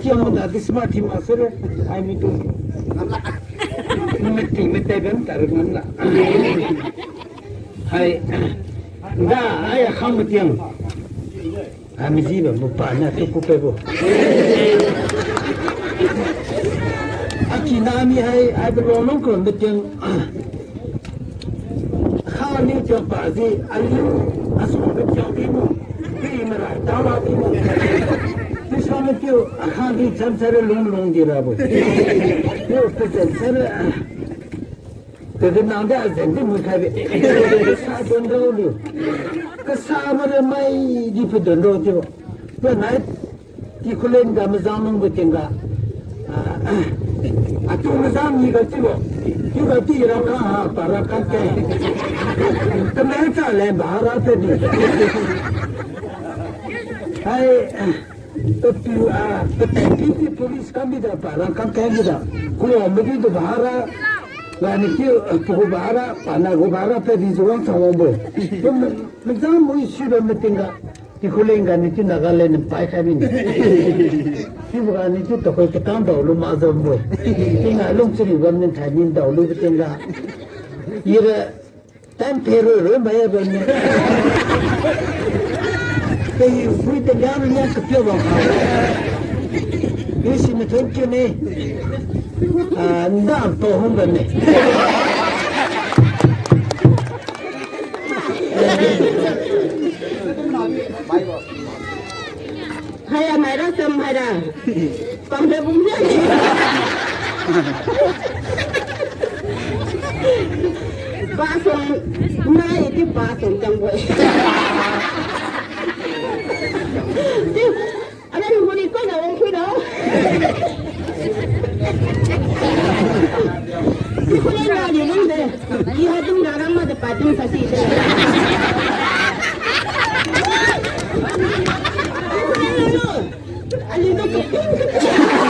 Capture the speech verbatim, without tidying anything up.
Tiang da di smart team master. Ai mi tu. Mati mati ben tar ngamla. Hai. Da ai khang matiang. Ami jiba mupana tu kupebo. Aki nami hai, ai belong long kon betiang. Kha aliu tiang pa ji, aliu asung betiang bimu. Pi mara, dawa bimu. Pi sa matiu, akha di chan sara lung lung di rabo. Yo, pe chan sara. Tadi nang da zen di mui khai be. Kasa don rao liu. Kasa mara mai di pe don rao chiubo. Pe nai ti khulen ga mazang nung be tingga. Ah, atu mazang ni ga chiubo. Chiu ga ti ra ka ha, pa ra ka ke. Kamai cha len ba ra pe di. Hai, Patu, ah, patan pi ti police kam bida pa rang kam kan bida. Kulo madi tu bahara. Lani ki, ah, puku bahara, pana gu bahara pe di juang chawang bo. Tum mazang mui sura matingga. Ti khulen ga ni ti Nagaland pai khai min. Ti buga ni ti tokoi katang daolu ma jom bo. Ti ngalung chiri wan nin thai nin daolu tingga. Ira Tan pero ro mai ya bani. Kei pui te gam liang ke pio bang. Isi me thank you ne. Ah, nda to hong bani. Haiya maira cham haira. Pamre bumre. Pasong nai ti pasong chang boi. Ti, adan huni ko na wang kui na. Ti ko na ni lung de. Iha dung rarang ma de pating sasi de. Aliu tu kaping kaping.